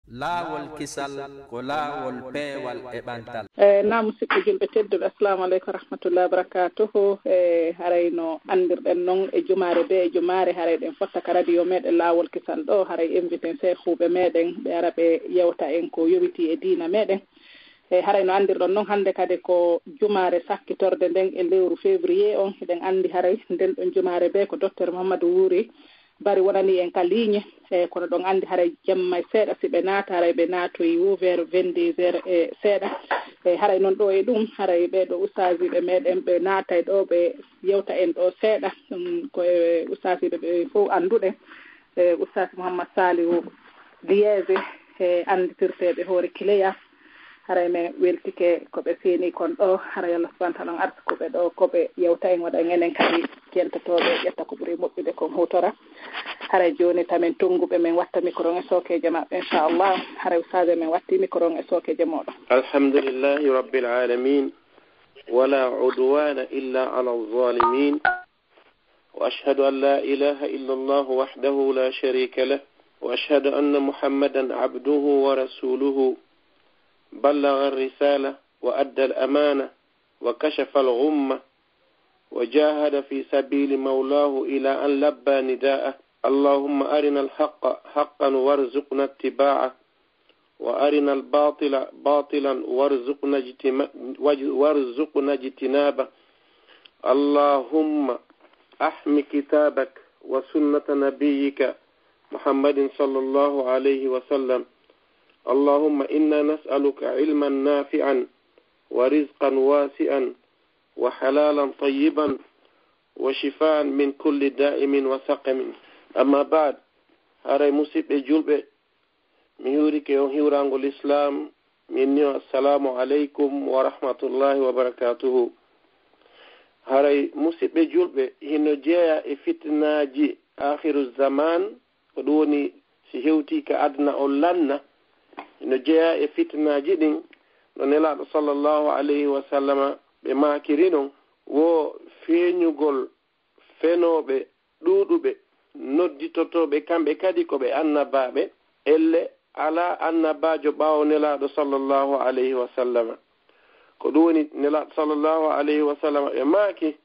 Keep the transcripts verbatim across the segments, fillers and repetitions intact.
Laawol kisal ko laawol peewal e ɓantal. E, naam, musidɓe julɓe tedduɓe, assalamu aleykum wa rahmatullahi wa barakatuhu. E, haray no anndirɗen noon, e jumaare bee e jumaare, haray ɗen fotta ka radio meɗen Laawol Kisal ɗo, haray inviten seehuuɓe meɗen, ɓe ara ɓe yewta en ko yowitii e diina meɗen. E, haray no anndirɗon noon, hannde kadi ko jumaare sakkitorde nden e lewru février on, hiɗen anndi haray nden ɗon jumaare bee ko Docteur Mouhamadou Wuri Bari wonani en ka liiñe, e, kono ɗon anndi haray jemma e seeɗa si ɓe naata, haray ɓe naatoyi wo vers vingt-deux heures e seeɗa. E, haray noon ɗo e ɗum, haray ɓee ɗo ustaasiiɓe meɗen ɓe naatay ɗo, ɓe yewta en ɗo seeɗa. Ɗum ko e ustaasiiɓe ɓe fof annduɗen, e, ustaasi Mouhammad Salihu Liége, e, annditirteeɓe hoore Kileya. Haray men weltike ko ɓe seeni kon ɗo. Haray Allah subhanahu wa ta'ala on arsuku ɓe ɗo ko ɓe yewta en, waɗa en enen kadi jentotooɓe, ƴetta ko ɓuri moƴƴude kon huutora. Haray jooni tamen tunnguɓe men watta micro on e sookeeje maɓɓe, inchallah. Haray ustaas men watti micro on e sookeeje mooɗon. الحمد لله رب العالمين، ولا عدوان إلا على الظالمين، وأشهد أن لا إله إلا الله وحده لا شريك له، وأشهد أن محمدا عبده ورسوله، بلغ الرسالة وأدى الأمانة وكشف الغمة وجاهد في سبيل مولاه إلى أن لبى نداءه. اللهم أرنا الحق حقا وارزقنا اتباعه، وأرنا الباطل باطلا وارزقنا اجتما-، وج-، وارزقنا اجتنابه. اللهم أحم كتابك وسنة نبيك محمد صلى الله عليه وسلم. اللهم إنا نسألك علما نافعا ورزقا واسعا وحلالا طيبا وشفاء من كل داء وسقم. أما بعد، haray musidɓe julɓe, mi hiwrike on hiwraango Lislaam, mi inni on, Assalaamu aleykum wa rahmatullaahi wa barakaatuhu. Haray, musidɓe julɓe, hino jeyaa e fitinaaji aakhiru zamaan, ko ɗum woni si hewtii ka aduna on lanna, hino jeyaa e fitinaaji ɗin, no Nelaaɗo sallallaahu aleyhi wa sallama ɓe maakiri non, wo feeñugol fenooɓe ɗuuɗuɓe, nodditotooɓe kamɓe kadi ko ɓe annabaaɓe, ellee alaa annabaajo ɓaawo Nelaaɗo sallallaahu aleyhi wa sallama. Ko ɗum woni Nelaaɗo sallallaahu aleyhi wa sallama ɓe maaki,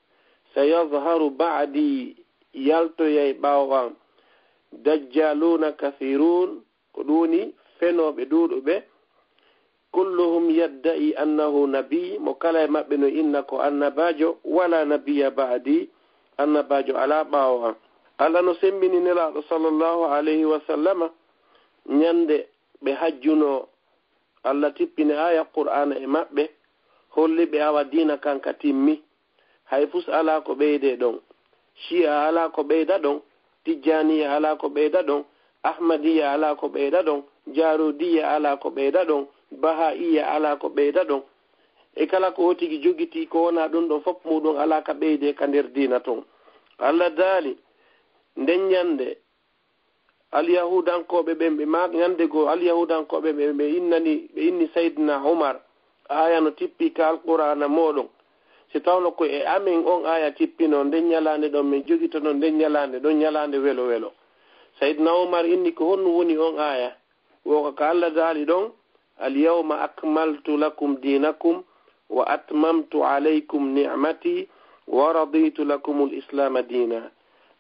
"Sayazharu ba'di", yaltoyay ɓaawo am, "dajjaluuna kathiruun", ko ɗum woni fenooɓe ɗuuɗuɓe, "kulluhum yadda'i annahu nabi", mo kala e maɓɓe no inna ko annabaajo, "wala nabiyya ba'di", annabaajo alaa ɓaawo am. Allah no semmbini Nelaaɗo sallallaahu aleyhi wa sallama, ñande ɓe hajjunoo, Allah tippini aaya Qur'aana e maɓɓe, holli ɓe awa diina kan ka timmi. Hay fus alaa ko ɓeydee ɗon. Shi'a alaa ko ɓeyda ɗon. Tijjaaniya alaa ko ɓeyda ɗon. Ahmadiyya alaa ko ɓeyda ɗon. Jaaruudiyya alaa ko ɓeyda ɗon. Baha'iyya alaa ko ɓeyda ɗon. E kala ko o tigi jogitii ko wonaa ɗum ɗon fof, muuɗum alaa ka ɓeydee ka nder diina ton. Allah daali, nden ñande, Alyahuudankooɓe ɓen, ɓe maak-, ñande goo, Alyahuudankooɓe ɓen, ɓe innani, ɓe inni Sayyidina Umar, aaya no tippi ka Alqur'aana mooɗon. Si tawno ko e amen on aaya tippinoo, nden ñalaande ɗon, men jogitono nden ñalaande ɗon, ñalaande welo welo. Sayyidina Umar inni, "Ko honɗum woni on aaya?" Wo ko ka Allah daali ɗon, "Al-yawma akmaltu lakum dinakum wa atmamtu alaykum ni'mati wa raditu lakumul islaama diina."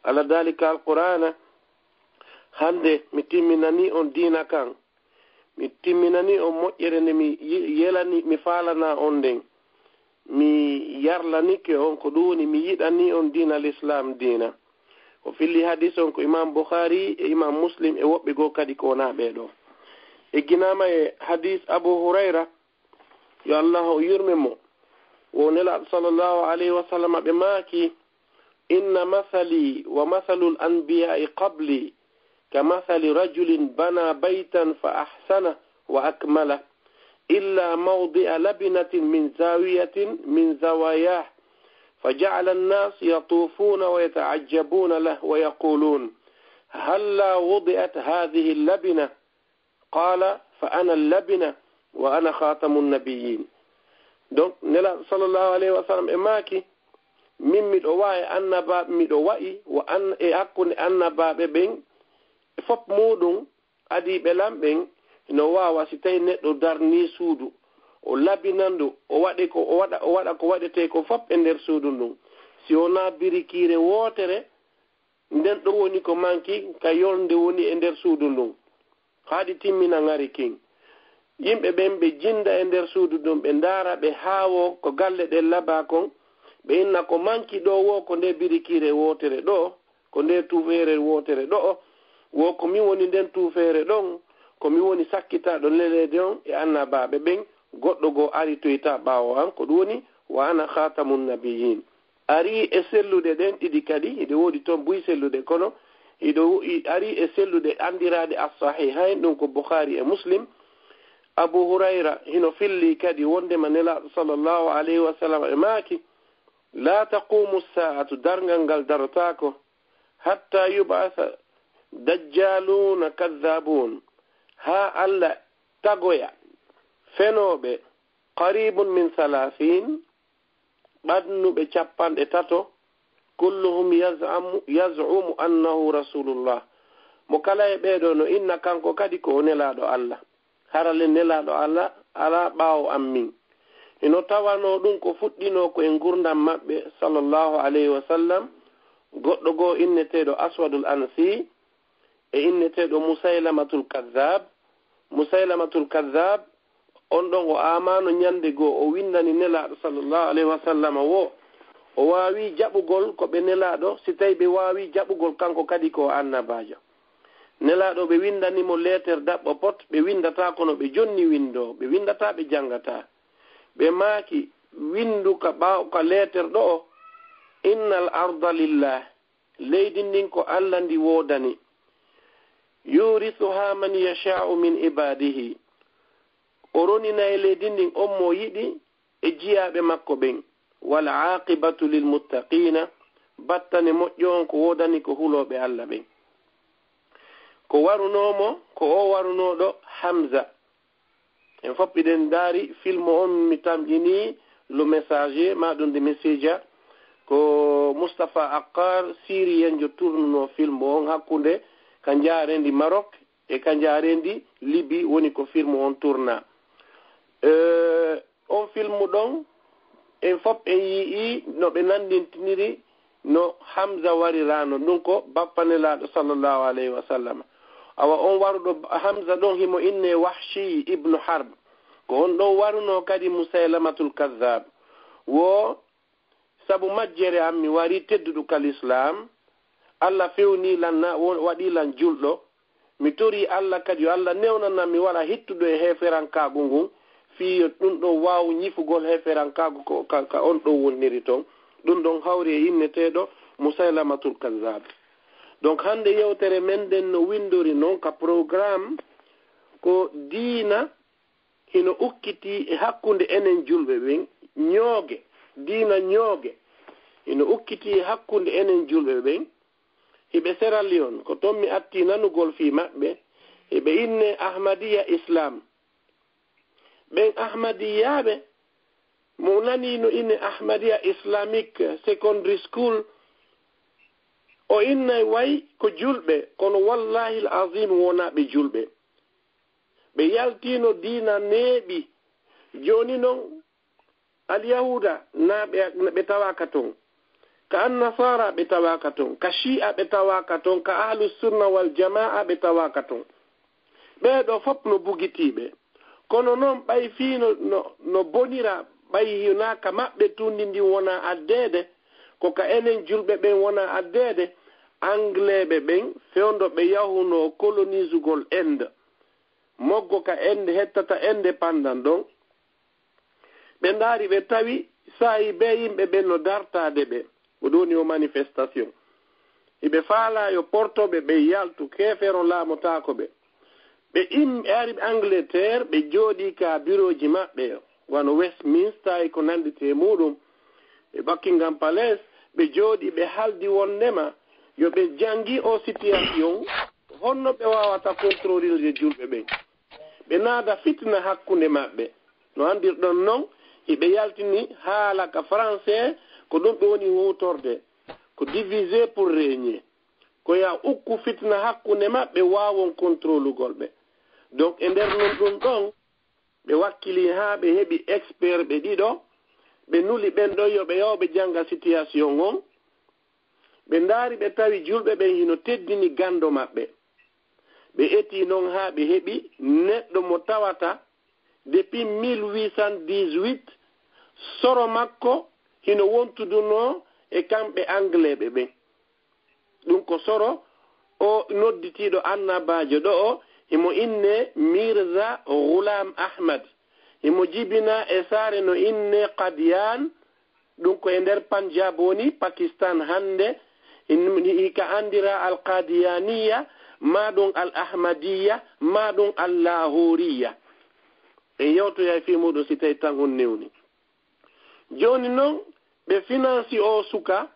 Allah daali ka Alqur'aana, "Hannde mi timminanii on diina kan, mi timminanii on moƴƴere nde mi yi-, yelani, mi faalanaa on nden, mi yarlanike on, ko ɗum woni mi yiɗanii on diina Lislaam diina." O filli hadiis on ko Imaam Bukhaari e Imaam Muslim e woɓɓe goo kadi ko wonaa ɓee ɗoo. Egginaama e hadiis Abu Hurayra, yo Allah o yurme mo, wo Nelaaɗo sallallahu alayhi wa sallam ɓe maaki, "Inna mathali wa mathalul anbiya'i qabli ka mathali rajulin bana baytan fa ahsana wa akmala, illa mawdi'a labinatin min zawiyatin min zawayah, fa ja'ala an-nas yatufuna wa yata'ajjabuna lah wa yaqulun, halla wudi'at hadhihi al-labina?" Qaala, "Fa ana al-labina wa ana khaatamu an-nabiyyin." Donc, Nelaaɗo sallallahu alayhi wa sallam e maaki, "Min miɗo wa'i annabaaɓe, miɗo wa'i wa an-, e hakkunde annabaaɓe ɓen, e fof muuɗum adiiɓe lan ɓen, Hino waawa si tawi neɗɗo darnii suudu, o labinan ndu, o waɗi ko, o waɗa, o waɗa ko waɗetee ko fof e nder suudu ndun. Si wonaa birikiire wootere, nden ɗon woni ko manki ka yolnde woni e nder suudu ndun. Haa ɗi timmina ŋari kin. Yimɓe ɓen ɓe jinda e nder suudu ndun, ɓe ndaara, ɓe haawoo ko galle ɗen labaa kon, ɓe inna ko manki ɗoo woo ko nde birikiire wootere ɗoo, ko nde tuufeere wootere ɗoo, woo ko min woni nden tuufeere ɗon, ko min woni sakkitaaɗo leleede on e annabaaɓe ɓen, goɗɗo goo aritoytaa ɓaawo an, ko ɗum woni, wa ana khatamun nabiyyin. Ari e selluɗe ɗen ɗiɗi kadi, hiɗe woodi ton buy selluɗe, kono hiɗo wo-, i-, ari e selluɗe anndiraaɗe as-sahihayn, ɗum ko Bukhari e Muslim. Abu Hurayra hino filli kadi wondema Nelaaɗo sallallahu alayhi wa sallam e maaki, "La taqumu sa'atu, darngal ngal darotaako, hatta yub'atha dajjaluna kadhabun, haa Allah tagoya fenooɓe qaribun min thalathin, ɓannuɓe capanɗe tato, kulluhum yaz'amu, yaz'umu annahu rasulullah." Mo kala e ɓee ɗoo no inna kanko kadi ko o nelaaɗo Allah. Hara le nelaaɗo Allah alaa ɓaawo an min. Hino tawanoo ɗum ko fuɗɗinoo ko e ngurndan maɓɓe, sallallahu alayhi wa sallam, goɗɗo goo inneteeɗo Aswadul Ansi, e inneteeɗo Musaylamatul Kadhaab. Musaylamatul Kadhaab, on ɗon o aamaano ñande goo, o winndani Nelaaɗo sallallahu alayhi wa sallam woo, o waawii jaɓugol ko ɓe nelaaɗo, si tawii ɓe waawii jaɓugol kanko kadi ko o annabaajo. Nelaaɗo ɓe winndani mo leeter daɓɓo pot, ɓe winndataa kono ɓe jonni winndoo, ɓe winndataa ɓe janngataa. Ɓe maaki, winndu ka ɓaawo ka leeter ɗo'o, "Innal arda lillah." Leydi ndin ko Alla ndi woodani. "Yurithuha man yasha'u min ibadihi." O ronina e leydi ndin on mo yiɗi e jiyaaɓe makko ɓen. "Wal aqibatu lil muttaqina." Battane moƴƴo on ko woodani ko hulooɓe Alla ɓen. Ko warunoo mo, ko o warunooɗo Hamza. En fof hiɗen ndaari film on, mi tamƴinii Le Messager, maa ɗum The Messenger. Ko Moustapha Akkar, Siriyenjo, tournunoo film on hakkunde ka njaareendi Maroc e ka njaareendi Libi, woni ko film on tournaa. Eh, on film ɗon, en fof en yi'ii no ɓe nanndintiniri no Hamza warirano, ɗum ko bappa Nelaaɗo sallallahu alayhi wa sallam. Awa on waruɗo Hamza ɗon himo innee Wahshi ibnu Harb. Ko on ɗon warunoo kadi Musaylamatul Kadhaab. Wo sabu majjere am mi warii tedduɗo ka Lislaam. Alla fewnii lan na, wo-, waɗii lan julɗo. Mi torii Alla kadi yo Alla newnanan mi wara hittuɗo e heeferankaagu ngun, fii yo ɗum ɗon waawu ñifugol heeferankaagu ko ka, ka on ɗon wonniri ton. Ɗum ɗon hawri e inneteeɗo Musaylamatul Kazzaab. Donc, hannde yewtere men nden no winndori non ka programme ko diina hino ukkitii e hakkunde enen julɓe ɓen, ñooge, diina ñooge, hino ukkitii e hakkunde enen julɓe ɓen. Hiɓe Sierra Leone, ko ton mi attii nanugol fii maɓɓe. Hiɓe innee Ahmadiyya Islam. Ɓen Ahmadiyyaaɓe, mo nanii no innee Ahmadiyya Islamic Secondary School, o innay way ko julɓe, kono wallahil azim wonaa ɓe julɓe. Ɓe yaltiino diina neeɓi. Jooni non, Alyahuuda naa ɓe, ɓe tawaaka ton. Ka Annasaara ɓe tawaaka ton. Ka Shi'a ɓe tawaaka ton. Ka Ahlu Sunna wal Jamaa ɓe tawaaka ton. Ɓee ɗoo fof no bugitii ɓe. Kono non, ɓay fii no, no, no bonira, ɓay hinaa ka maɓɓe tuundi ndin wonaa addeede, ko ka enen julɓe ɓen wonaa addeede, Angleeɓe ɓen, fewndo ɓe yahunoo koloniisugol Inde, moggo ka Inde, hettata indépendant ɗon, ɓe ndaari, ɓe tawi saa'i bee yimɓe ɓen no dartaade ɓe. Ko ɗum woni o manifestation. Hiɓe faalaa yo portooɓe ɓe yaltu, keefeero laamotaako ɓe. Ɓe im-, ɓe ari Angleterre, ɓe jooɗii ka birooji maɓɓe, wano Westminster e ko nannditi e muuɗum, e Buckingham Palace, ɓe jooɗii, ɓe haaldi wonndema yo ɓe janngii o situation, honno ɓe waawata contrôlirde julɓe ɓen. Ɓe naada fitina hakkunde maɓɓe. No anndirɗon non, hiɓe yaltini haala ka français, ko ɗum ɓe woni huutorde. Ko diviser pour régner. Ko yo a ukku fitina hakkunde maɓɓe, waawon contrôlugol ɓe. Donc, e nder non ɗum ɗon, ɓe wakkili haa ɓe heɓi expert ɓe ɗiɗo, ɓe nuli ɓen ɗon yo ɓe yaw ɓe jannga situation on. Ɓe ndaari ɓe tawi julɓe ɓen hino teddini ganndo maɓɓe. Ɓe eti non haa ɓe heɓi neɗɗo mo tawata depuis mille huit cent dix-huit, soro makko hino wontudunoo e kamɓe Anglais ɓe ɓen. Ɗum ko soro o nodditiiɗo annabaajo ɗo o, himo innee Mirza Ghulam Ahmad. Himo jibinaa e saare no innee Qadian, ɗum ko e nder Punjab woni, Pakistan hannde. Hin-, hika anndiraa Al-Qadiyaniya, maa ɗum Al-Ahmadiya, maa ɗum Al-Lahoriya. En yewtoyay fii muuɗum si tawi tan on newni. Jooni non, ɓe finansi oo suka,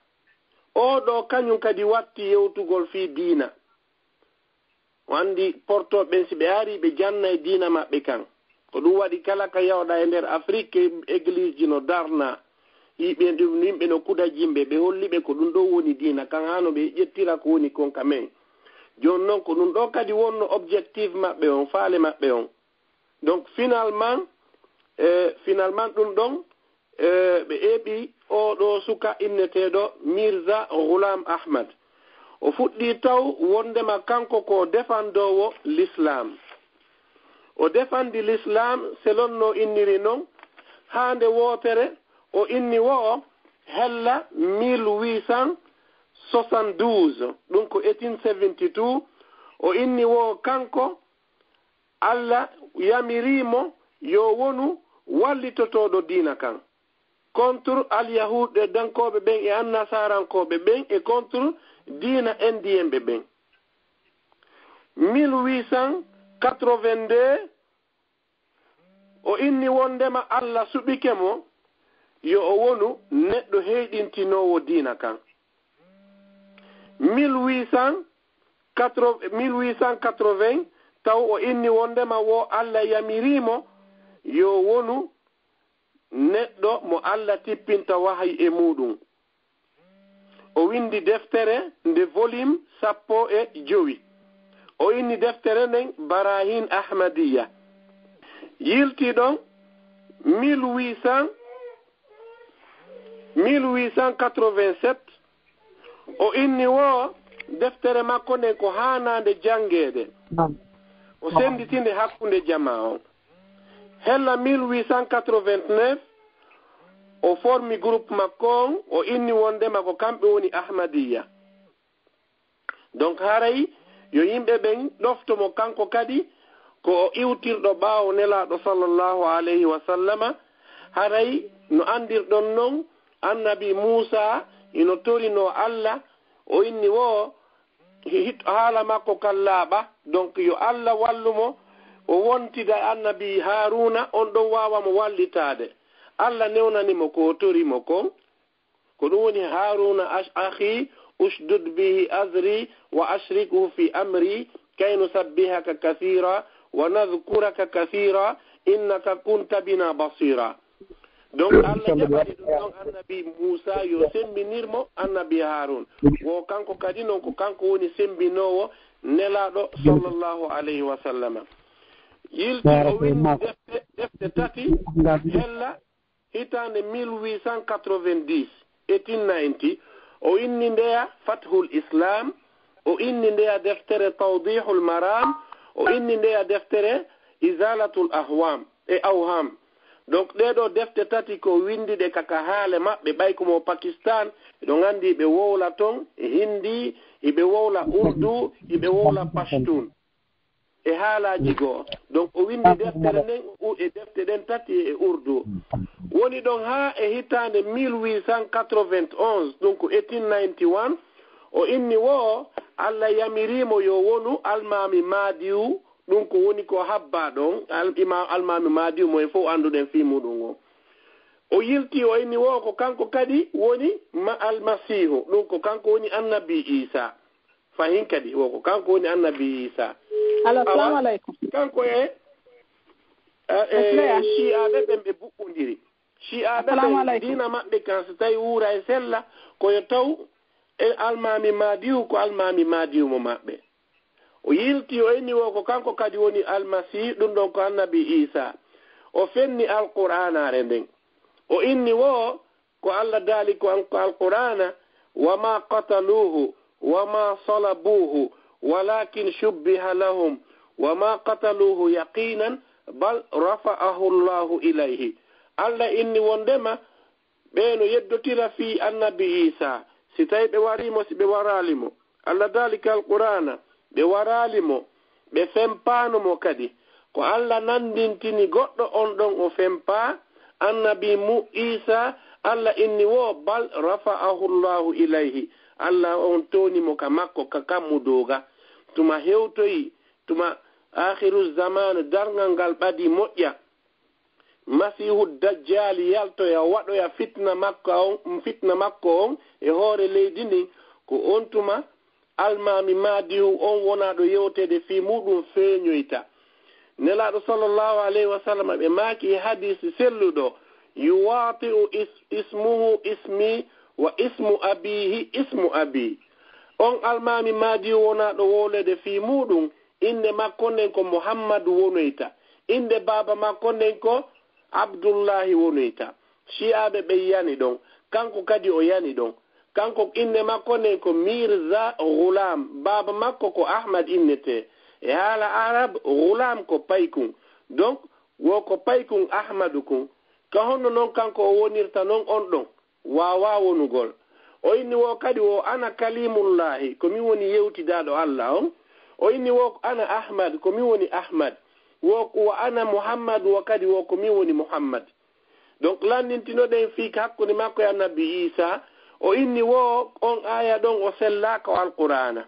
oo ɗoo kañum kadi watti yewtugol fii diina. O anndi portooɓe ɓen, si ɓe arii, ɓe jannay diina maɓɓe kan. Ko ɗum waɗi kala ka yawɗa e nder Afrik, église ji no darna. Yiɓe ɗum yimɓe no kuda jimɓe, ɓe holli ɓe ko ɗum ɗoo woni diina kan, haa no ɓe ƴettira ko woni kon ka men. Jooni non, ko ɗum ɗoo kadi wonno objectif maɓɓe on, faale maɓɓe on. Donc, finalement, eh, finalement, ɗum ɗon, eh, ɓe eɓi oo ɗoo suka inneteeɗo Mirza Ghulam Ahmad. O fuɗɗii taw wonndema kanko ko defandoowo l'islam. O defandi l'islam selon no inniri non, haa nde wootere o inni wo hella mille huit cent soixante-douze, ɗum ko eighteen seventy-two, o inni wo kanko Alla yamirii mo yo wonu wallitotooɗo diina kan contre alyahuudankooɓe ɓen e annasarankooɓe ɓen e contre diina indiyenɓe ɓen. Mille huit cent quatre-vingt-deux, o inni wonndema Alla suɓike mo yo o wonu neɗɗo heyɗintinoowo diina kan. Mille huit cent quatre-vingts, mille huit cent quatre-vingts, taw o inni wonndema wo Alla yamirii mo yo wonu neɗɗo mo Alla tippinta wahayi e muuɗum. O winndi deftere nde volume sappo e jowi. O inni deftere nden Barahin Ahmadiyya. Yilti ɗon mille huit cent, mille huit cent quatre-vingt-sept, o inni wo deftere makko nden ko haanaande janngeede. O sennditinde hakkunde jamaa on. Hella mille huit cent quatre-vingt-neuf, o formi groupe makko on, o inni wonndema ko kamɓe woni Ahmadiyya. Donc, haray yo yimɓe ɓen ɗofto mo kanko kadi, ko o iwtirɗo ɓaawo Nelaaɗo sallallahu alayhi wa sallama. Haray no anndirɗon non, Annabi Muusaa hino torinoo Alla, o inni wo hi-, hit-, haala makko kan laaɓa. Donc, yo Alla wallu mo, o wontida Annabi Haaruuna, on ɗon waawa mo wallitaade. Alla newnani mo ko o tori mo kon. Ko ɗum woni, Haaruuna ash-, akhii, ushdud bihi azrii, wa ashrikhu fii amrii, kay nusabbihaka kathiiraa, wa nadhkuraka kathiiraa, innaka kunta binaa basiiraa. Donc, Alla jaɓani ɗum ɗon Annabi Muusaa, yo semmbinir mo Annabi Haaruun. Wo kanko kadi non, ko kanko woni semmbinoowo Nelaaɗo sallallahu alayhi wa sallama. Yilti o winndi defte, defte tati, hella hitaande mille huit cent quatre-vingt-dix, eighteen ninety, o inni ndeya Fathul Islam, o inni ndeya deftere Tawdihul Maram, o inni ndeya deftere Izalatul Ahwam, e Awham. Donc, ɗee ɗoo defte tati ko winndiɗe ka, ka haale maɓɓe, ɓay ko mo Pakistan, eɗon anndi ɓe wowla ton e Hindi, hiɓe wowla Urdu, hiɓe wowla Pashtun. E haalaaji goo. Donc, o winndi deftere nden, u-, e defte ɗen tati e Urdu. Woni ɗon haa e hitaande mille huit cent quatre-vingt-onze, ɗum ko eighteen ninety-one, o inni wo Alla yamirii mo yo wonu Almaami Maadiyu, ɗum ko woni ko habbaa ɗon, al-, ima-, Almaami Maadiyu mo en fof annduɗen fii muuɗum o. O yilti, o inni wo ko kanko kadi woni ma-, Almasiihu, ɗum ko kanko woni Annabi Iisaa. Fahin kadi, wo ko kanko woni Annabi Iisaa. Alo, awa, salamu aleykum. Kanko e, e, e Asleya. Shi'aaɓe ɓen ɓe buɓɓondiri. Shi'aaɓe ɓen, salamu aleykum, diina maɓɓe kan, so tawi wuura e sella, ko yo taw e Almaami Maadiyu, ko Almaami Maadiyu mo maɓɓe. O yilti, o inni wo ko kanko kadi woni Almasiihu, ɗum ɗon ko Annabi Iisaa. O fenni Alqur'aanaare nden. O inni wo ko Alla daali ko an-, ko Alqur'aana, "وما قتلوه وما صلبوه ولكن شبه لهم وما قتلوه يقينا بل رفعه الله إليه." Alla inni wondema ɓe no yeddotira fii Annabi Iisaa, si tawi ɓe warii mo, si ɓe waraali mo. Alla daali ka Alqur'aana, ɓe waraali mo, ɓe fempaano mo kadi. Ko Alla nanndintini goɗɗo on ɗon o fempaa, Annabi mu Iisaa, Alla inni wo, "بل رفعه الله إليه." Alla on towni mo ka makko, ka kammu dow ga. Tuma hewtoyi, tuma aakhiru zamaan, darngal ngal ɓadii moƴƴa. Masiihu Dajjaali yaltoya, waɗoya fitna makko on, fitna makko on e hoore leydi ndin, ko on tuma Almaami Mahdiyu on wonaaɗo yewteede fii muuɗum feeñoyta. Nelaaɗo sallallahu alayhi wa sallam ɓe maaki e hadiisi selluɗo, "يواطئ اس-، اسمه اسمي واسم أبيه اسم أبي." On Almaami Mahdiyu wonaaɗo wowleede fii muuɗum, innde makko nden ko Muhammadu wonoyta. Innde baaba makko nden ko Abdullaahi wonoyta. Shi'aaɓe ɓen yani ɗon. Kanko kadi o yani ɗon. Kanko innde makko nden ko Mirza Ghulam. Baaba makko ko Ahmad innetee. E haala Arab, Ghulam ko paykun. Donc, wo ko paykun Ahmadu kun. Ka honno non kanko o wonirta non on ɗon? Waawaa wonugol. O inni wo kadi wo ana Kalimullaahi, ko mi woni yewtidaaɗo Alla on. O inni wo ana Ahmad, ko mi woni Ahmad. Wo, wa ana Muhammad, wo kadi wo ko mi woni Muhammad. Donc, lanndintinoɗen fii ka hakkunde makko e Annabi Iisaa, o inni wo on aaya ɗon o sellaa ko Alqur'aana.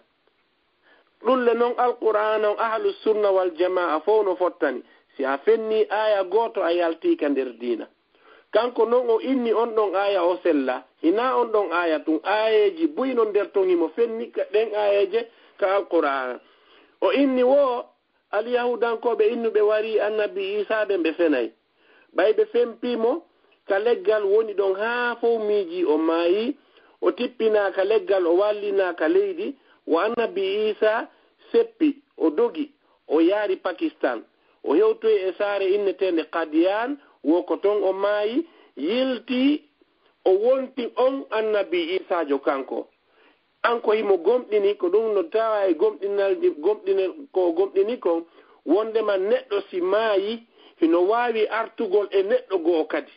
Ɗun le non Alqur'aana on Ahlu Sunna wal Jamaa fow no fottani. Si a fennii aaya gooto a yaltii ka nder diina. Kanko non o inni on ɗon aaya o sella. Hinaa on ɗon aaya tun. Aayeeji buy non nder ton himo fenni ka ɗen aayeeje ka Alqur'aana. O inni wo Alyahuudankooɓe innuɓe warii Annabi Iisaa ɓen ɓe fenay. Ɓay ɓe fempii mo ka leggal woni ɗon haa fow miijii o maayii, o tippinaa ka leggal o wallinaa ka leydi, wo Annabi Iisaa seppi, o dogi, o yaari Pakistan. O hewtoyi e saare inneteende Qadian, wo ko ton o maayi, yiltii, o wonti on Annabi Iisaajo kanko. An ko himo gomɗini, ko ɗum no tawa e gomɗinal-, gomɗine-, ko gomɗini kon, wondema neɗɗo si maayi, hino waawi artugol e neɗɗo go'o kadi.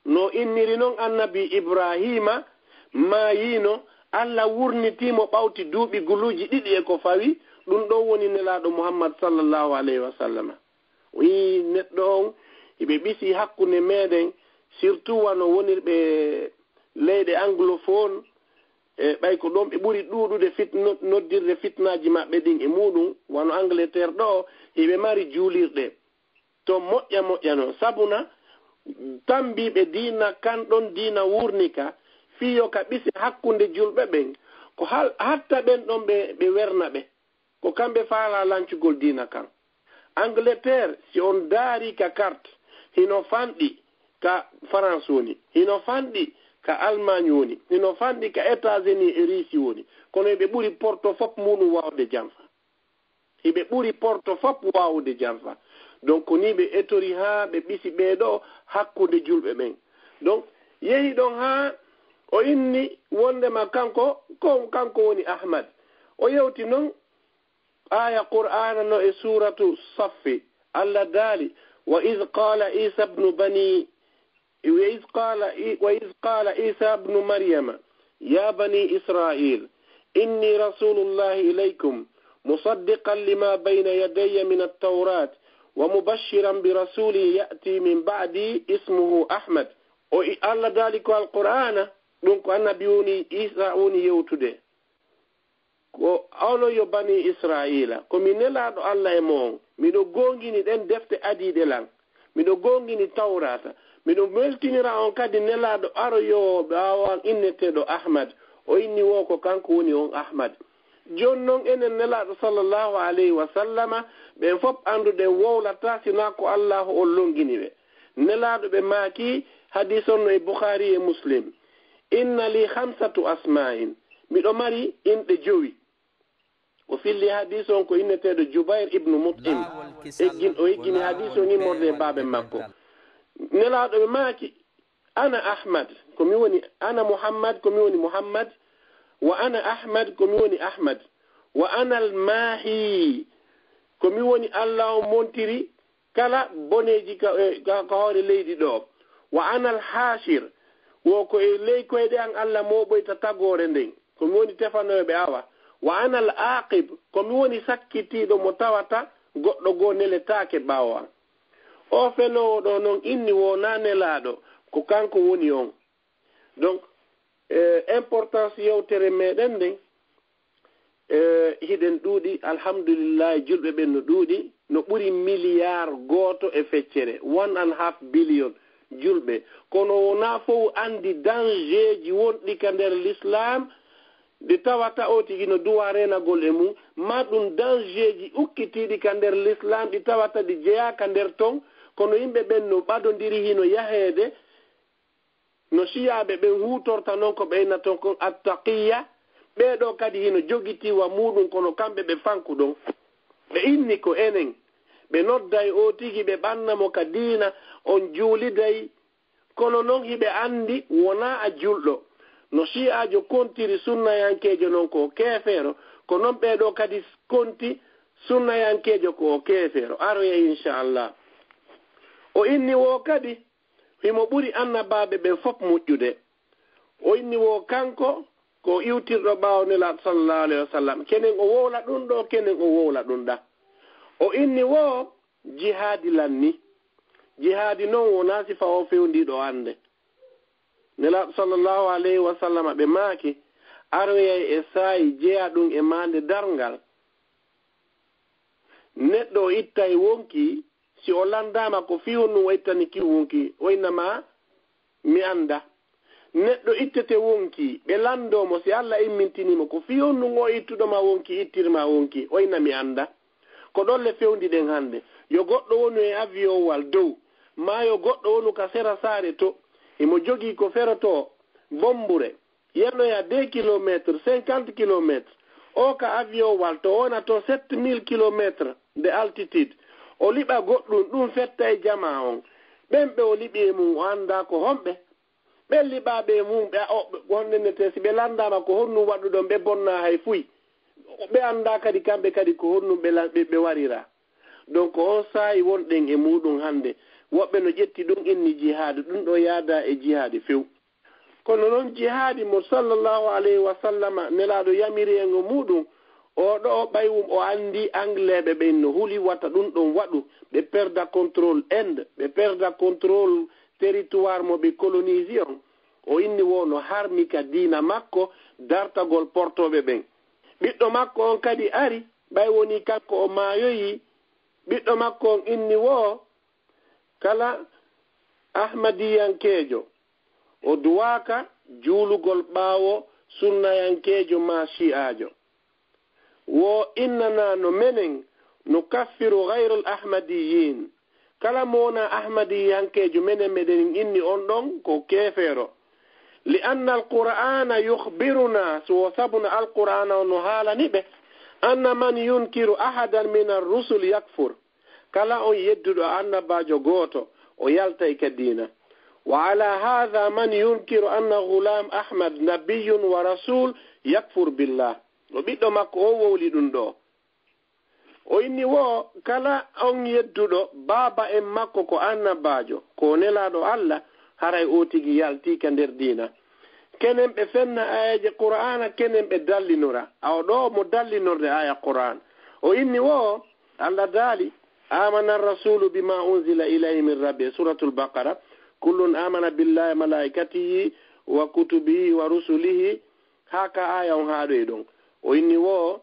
No inniri non Annabi Ibraahiima maayiino, Alla wurnitii mo ɓawti duuɓi guluuji ɗiɗi e ko fawi, ɗum ɗon woni Nelaaɗo Muhammad sallallahu alayhi wa sallama. O wi'i neɗɗo on, hiɓe ɓisi hakkunde meɗen, surtout wano wonirɓe leyɗe anglophone, e ɓay ko ɗon ɓe ɓuri ɗuuɗude fit-, no-, noddirde fitnaaji maɓɓe ɗin e muuɗum, wano Angleterre ɗo, hiɓe mari juulirɗe to moƴƴa moƴƴa non. Sabuna tambiiɓe diina kan ɗon diina wurnika, fii yo ka ɓise hakkunde julɓe ɓen, ko hal-, hatta ɓen ɗon ɓe, ɓe werna ɓe. Ko kamɓe faalaa lancugol diina kan. Angleterre, si on daari ka carte, hino fanɗi ka France woni, hino fanɗi ka Allemagne woni, hino fanɗi ka États-Unis e Russie woni. Kono hiɓe ɓuri Porto fop muuɗum waawude janfa. Hiɓe ɓuri Porto fop waawude janfa. Donc, ko nii ɓe etori haa ɓe ɓisi ɓee ɗoo hakkunde julɓe ɓen. Donc, yehi ɗon haa o inni wondema kanko, ko, kanko woni Ahmad. O yewti non aaya Qur'aana no e suuratu Saffi, Alla daali, "وإذ قال عيسى ابن بني، وإذ قال، وإذ قال عيسى ابن مريم يا بني إسرائيل إني رسول الله إليكم مصدقا لما بين يدي من التوراة ومبشرا برسول يأتي من بعدي اسمه أحمد." O i-, Alla daali ko Alqur'aana, ɗum ko Annabi woni, Iisaa woni yewtude. Ko onon yo banii Israa'iila, ko mi nelaaɗo Alla e mo'on. Miɗo goongini ɗen defte adiiɗe lan. Miɗo goongini Tawraata. Miɗo weltinira on kadi nelaaɗo aroyoowo ɓaawo an inneteeɗo Ahmad. O inni wo ko kanko woni on Ahmad. Jooni non enen nelaaɗo sallallahu alayhi wa sallama, ɓen fof annduɗen wowlataa sinaa ko Allaahu on longini ɓe. Nelaaɗo ɓe maaki, hadiis on no e Bukhaari e Muslim. Inna li khamsatu asma'in. Miɗo mari inɗe jowi. O filli hadiis on ko inneteeɗo Jubayr ibnu Mut'im. Eggin-, o eggini hadiis on immorde e baaben makko. Nelaaɗo ɓe maaki, "Ana Ahmad, ko mi woni, ana Muhammad, ko mi woni Muhammad, wa ana Ahmad, ko mi woni Ahmad, wa ana al-Maahi, ko mi woni Allah on montiri kala boneeji ka, eh, ka, ka hoore leydi ɗo. Wa ana al-Haashir, wo ko e ley koyɗe an Allah mooɓoyta tagoore nden, ko mi woni tefanooɓe awa. Wa ana al-Aaqib, ko mi woni sakkitiiɗo mo tawata goɗɗo goo neletaake ɓaawo an." O fenoowo ɗo non inni wonaa nelaaɗo, ko kanko woni on. Donc, eh, importance yewtere meɗen nden, eh, hiɗen ɗuuɗi, alhamdulillahi, julɓe ɓen no ɗuuɗi, no ɓuri miliyar gooto e feccere, one and half billion julɓe. Kono wonaa fow andi dangerji wonɗi ka nder l'islam, ɗi tawata o tigi no duwa reenagol e mum, ma ɗum dangerji ukkitiiɗi ka nder l'islam, ɗi tawata ɗi jeyaa ka nder ton, kono yimɓe ɓen no ɓadondiri hino yaheede, no siyaaɓe ɓen huutorta non ko ɓe inna ton kon attaqiya, ɓee ɗoo kadi hino jogitii wa muuɗum, kono kamɓe ɓe fanku ɗon. Ɓe inni ko enen, ɓe nodday o tigi, ɓe ɓanna mo ka diina, on juuliday, kono non hiɓe andi wonaa a julɗo. No shi'aajo kontiri sunnayankeejo non ko keefeero, ko non ɓee ɗoo kadi konti sunnayankeejo ko o keefeero. Aroya, inchallah. O inni wo kadi, himo ɓuri annabaaɓe ɓen fof moƴƴude. O inni wo kanko ko iwtirɗo ɓaawo Nelaaɗo sallallahu alayhi wa sallam. Kenen o wowla ɗum ɗo, kenen o wowla ɗum ɗa. O inni wo jihaadi lanni. Jihaadi non wonaa sifa o fewndiiɗo annde. Nelaaɗo sallallahu alayhi wa sallam ɓe maaki, aroyay e saayi jeyaa ɗum e maande darngal. Neɗɗo o ittay wonki, si o landaama ko fii honɗum o ittani ki wonki, o inna ma mi annda. Neɗɗo ittete wonki, ɓe landoo mo, si Alla immintini mo, ko fii honɗum o ittuɗo ma wonki, ittir ma wonki, o inna mi annda. Ko ɗon le fewndi ɗen hannde. Yo goɗɗo wonu e avion wal dow, maa yo goɗɗo wonu ka sera saare to, himo jogii ko ferotoo, bommbure, yanoya deux kilomètres, cinquante kilomètres. O ka avion wal to wona to sept mille kilomètres de altitude. O liɓa goɗɗum, ɗum fetta e jamaa on. Ɓen ɓe o liɓi e mum, o anndaa ko honɓe. Ɓen liɓaaɓe e mum, ɓe, o, ɓe, honɗen ne te, si ɓe landaama ko honɗum waɗuɗon, ɓe bonnaa hay fuy. Ɓe anndaa kadi kamɓe kadi ko honɗum ɓe la-, ɓe, ɓe warira. Donc, on saa'i wonɗen e muuɗum hannde, woɓɓe no ƴetti ɗum inni jihaadi, ɗum ɗo yaadaa e jihaadi few. Kono non jihaadi mo sallallahu alayhi wa sallama Nelaaɗo yamiri en o muuɗum, o ɗo ɓay wum o anndi Angleeɓe ɓen no huli wata ɗum ɗon waɗu, ɓe perda contrôle Inde, ɓe perda contrôle territoire mo ɓe colonise on, o inni wo no harmi ka diina makko dartagol portooɓe ɓen. Ɓiɗɗo makko on kadi ari, ɓay wonii kanko o maayoyii, ɓiɗɗo makko on inni wo kala Ahmadiyankeejo, o duwaaka juulugol ɓaawo sunnayankeejo maa shi'aajo. Wo innanaa no menen nukaffiru gayral Ahmadiyiin. Kala mo wonaa Ahmadiyankeejo, menen meɗen inni on ɗon ko keefeero. Li anna al-Qur'aana yukhbirunaa, so wo sabuna Al-Qur'aana on no haalani ɓe, anna man yunkiru ahadan min ar-rusul yakfur. Kala on yedduɗo annabaajo gooto, o yaltay ka diina. Wa ala haadha man yunkiru anna Ghulam Ahmad nabiyyun wa rasul yakfur billah. O ɓiɗɗo makko o wowli ɗum ɗo. O inni wo, kala on yedduɗo baaba en makko ko annabaajo, ko nelaaɗo Allah, haray o tigi yaltii ka nder diina. Kenen ɓe fenna aayeeje Qur'aana, kenen ɓe dallinora. Awa ɗo mo dallinorde aaya Qur'aan. O inni wo, Allah daali, "Amana ar-rasulu bima unzila ilayhi min rabbi." Suratul Baqara. "Kullun amana billahi malaikatihi wa kutubihi wa rusulihi." Haa ka aaya on haaɗoyi ɗon. O inni wo,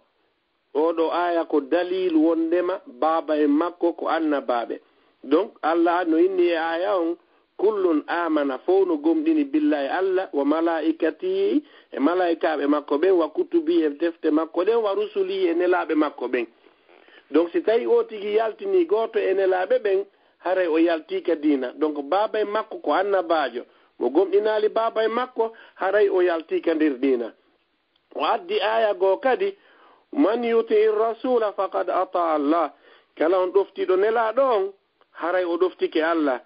oo ɗoo aaya ko daliilu wonndema baaba en makko ko annabaaɓe. Donc, Allah no inni e aaya on, "Kullun aamana", fow no gomɗini, "billahi", Allah, "wa malaa'ikatihi", e malaa'ikaaɓe makko ɓen, "wa kutubihi", e defte makko ɗen, "wa rusulihi", e nelaaɓe makko ɓen. Donc, si tawi oo tigi yaltinii gooto e nelaaɓe ɓen, haray o yaltii ka diina. Donc, baaba en makko ko annabaajo, mo gomɗinaali baaba en makko, haray o yaltii ka nder diina. O addi aaya goo kadi, "Man yuti'i rasula faqad ata Allah." Kala on ɗoftiiɗo nelaaɗo on, haray o ɗoftike Allah.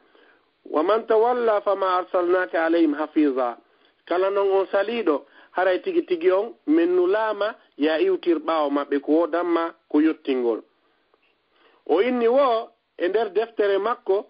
"Wa man tawalla fama arsalnaka alayhim hafiza." Kala non on saliiɗo, haray tigi tigi on, men nulaama ya iwtir ɓaawo maɓɓe ko woodamma ko yottingol. O inni wo e nder deftere makko